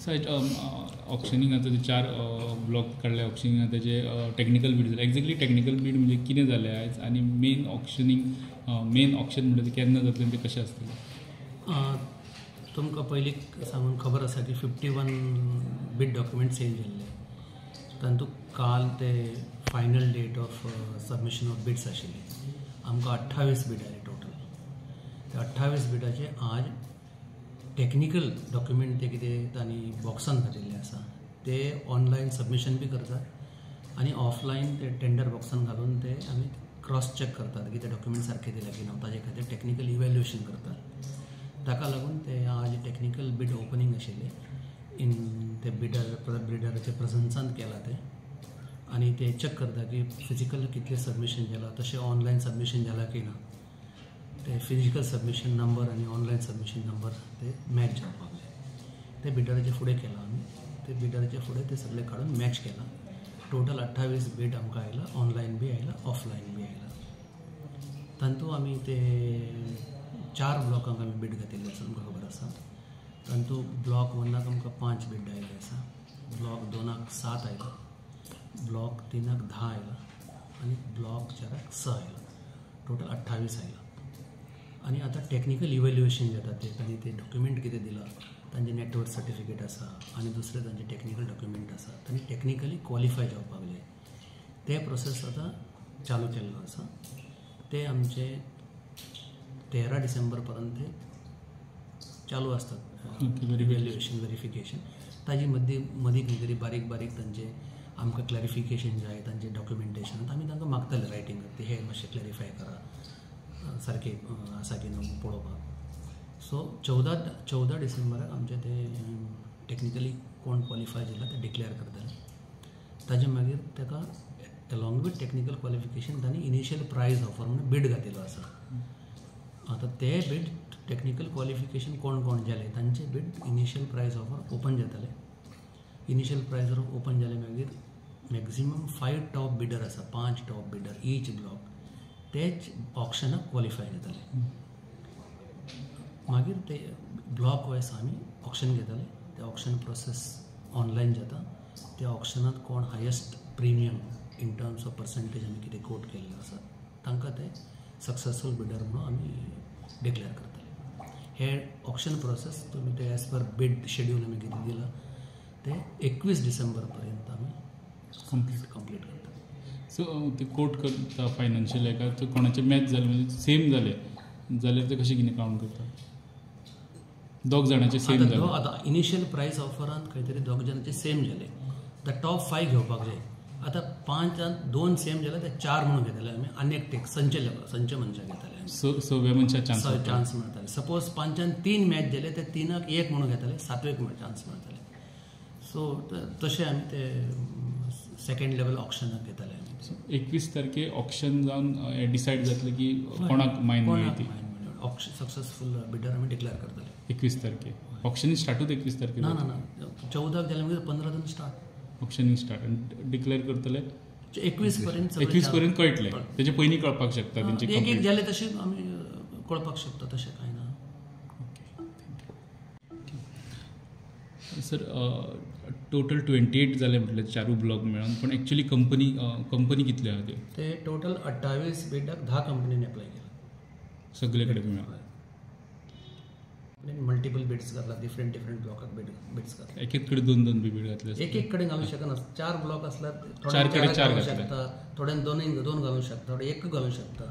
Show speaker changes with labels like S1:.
S1: So auctioning आतां ते चार ब्लॉक काडले ऑक्शनिंग ताजे टॅक्निकल बीड जालें. एक्झॅक्टली टॅक्निकल बीड म्हणजे कितें जालें आयज आनी मेन ऑक्शनिंग मेन ऑक्शन म्हणटा तें केन्ना जातलें, तें कशें आसतलें?
S2: तुमकां पयलीं सांगून खबर आसा की 51 बीड डॉक्युमेंट सेल जाल्ले. तातूंत काल ते final date of submission of bids आशिल्ली. आमकां 28 बीड आयले टोटल. ते 28 बिडाचे आज टॅक्निकल डॉक्युमेंट ते कितें तांणी बॉक्सान घातिल्ले आसा ते ऑनलायन सबमिशन बी करतात आनी ऑफलायन ते टेंडर बॉक्सान घालून ते आमी क्रॉस चॅक करतात की ते डॉक्युमेंट सारके दिले की ना, ताजे खातीर टॅक्निकल इव्हॅल्युएशन करतात. ताका लागून ते आज टॅक्निकल बीड ओपनींग आशिल्लें इन ते बिडराच्या प्रेझन्सान केलां तें आनी ते चॅक करता की फिजिकल कितलें सबमिशन जालां, तशें ऑनलायन सबमिशन जालां की ना, ते फिजिकल सबमिशन नंबर आनी ऑनलायन सबमिशन नंबर ते मॅच जावपाक जाय. ते बिडराचे फुडें केलां आमी, ते बिडराचे फुडें ते सगळे काडून मॅच केलां. टोटल 28 बीड आमकां आयला, ऑनलायन बी आयला, ऑफलायन बी आयला. तातूंत आमी ते 4 ब्लॉकांक आमी बीड घातिल्ले आसा, तुमकां खबर आसा. तातूंत ब्लॉक 1 आमकां 5 बीड आयिल्ले आसा, ब्लॉक 2 7 आयला, ब्लॉक 3 10 आयला आनी ब्लॉक 4 6 आयला. टोटल 28 आयला. आनी आतां टॅक्निकल इव्हॅल्युएशन जाता ते तांणी ते डॉक्युमेंट कितें दिलां, तांचे नेटवर्क सर्टिफिकेट आसा आनी दुसरे तांचे टॅक्निकल डॉक्युमेंट आसा, तांणी टॅक्निकली क्वॉलिफाय जावपाक जाय. ते प्रोसेस आतां चालू केल्लो आसा. ते आमचे 13 डिसेंबर पर्यंत ते चालू आसतात इव्हॅल्युएशन व्हेरिफिकेशन. ताजी मदीं मदीं खंय तरी बारीक बारीक तांचे आमकां क्लॅरिफिकेशन जाय, तांचे डॉक्युमेंटेशन आमी तांकां मागताले रायटींग ते हे मातशें क्लॅरिफाय करा सारकें आसा की ना पळोवपाक. सो 14 डिसेंबराक आमचे ते टॅक्निकली कोण क्वॉलिफाय जाला ते डिक्लेअर करतले. ताजे मागीर ताका एलॉंग वीथ टॅक्निकल क्वॉलिफिकेशन तांणी इनिशियल प्रायज ऑफर म्हणून बीड घातिल्लो आसा. आतां ते बीड टॅक्निकल क्वॉलिफिकेशन कोण कोण जाले तांचे bid initial price offer open जातले. इनिशियल प्रायज ऑफर ओपन जाले मागीर मॅक्झिमम 5 टॉप बिडर आसा, 5 टॉप बिडर ईच ब्लॉक, तेच ऑक्शनाक क्वॉलिफाय जातले. मागीर ते ब्लॉक वायज आमी ऑक्शन घेतले. ते ऑक्शन प्रोसेस ऑनलायन जाता. त्या ऑक्शनांत कोण highest premium in terms of percentage आमी कितें कोट केल्लें आसा तांकां ते सक्सेसफूल बिडर म्हणून आमी डिक्लेअर करतले. हे ऑक्शन प्रोसेस तुमी ते एज पर बीड शेड्यूल आमी कितें दिलां ते 21 डिसेंबर पर्यंत आमी कंप्लीट करतले.
S1: सो ते कोट करता फायनान्शियल हेका तो कोणाचे मॅच जालें म्हणजे सेम जालें जाल्यार ते कशें कितें कावंट करता? दोग जाणांचे सेम जालें
S2: आतां इनिशियल प्रायस ऑफरान खंय तरी दोग जाणांचे सेम जाले आतां टॉप 5 घेवपाक जाय. आतां 5 2 सेम जाले ते 4 म्हणून घेतले आमी आनी एक टेक संचे लेवल संचे मनशाक घेतले,
S1: सव्या मनशाक चान्स
S2: मेळटाले. सपोज 5 3 मॅच जाले ते 3 1 म्हणून घेतले, 7वेक चान्स मेळटाले. सो तशें आमी ते सेकंड लेवल ऑक्शनाक घेतले आमी.
S1: 21 तारखे ऑक्शन जावन डिसायड जातलें की कोणाक मायन मेळटी,
S2: सक्सेसफूल बिडर आमी डिक्लेअर करतले
S1: 21 तारखे. ऑक्शनिंग स्टार्टूच 21 तारखे?
S2: ना ना ना, 14 जालें मागीर 15 स्टार्ट
S1: ऑक्शनिंग स्टार्ट आनी डिक्लेअर करतले
S2: 21 पर्यंत.
S1: 21 पर्यंत कळटलें, तेजे पयलीं कळपाक शकता तेंचे
S2: एक एक जालें तशें आमी कळपाक शकता, तशें कांय ना.
S1: Okay, thank you sir. Total 28 जाले म्हटलें चारूय ब्लॉक मेळून, पण एक्चुअली कंपनी कितल्यो आहा त्यो?
S2: ते टोटल 28 बिडाक 10 कंपनीन एप्लाय केला
S1: सगळे कडेन मेळून.
S2: मल्टिपल बिड्स घातला, डिफरंट डिफरंट ब्लॉकाक बिड्स घातला.
S1: एक एक कडेन 2 2 बीड घातले,
S2: एक एक कडेन घालूंक शकना. 4 ब्लॉक आसल्यार
S1: 4 कडेन 4
S2: घालूंक शकता, थोड्यान 2 2 घालूंक शकता, थोडे 1 घालूंक शकता.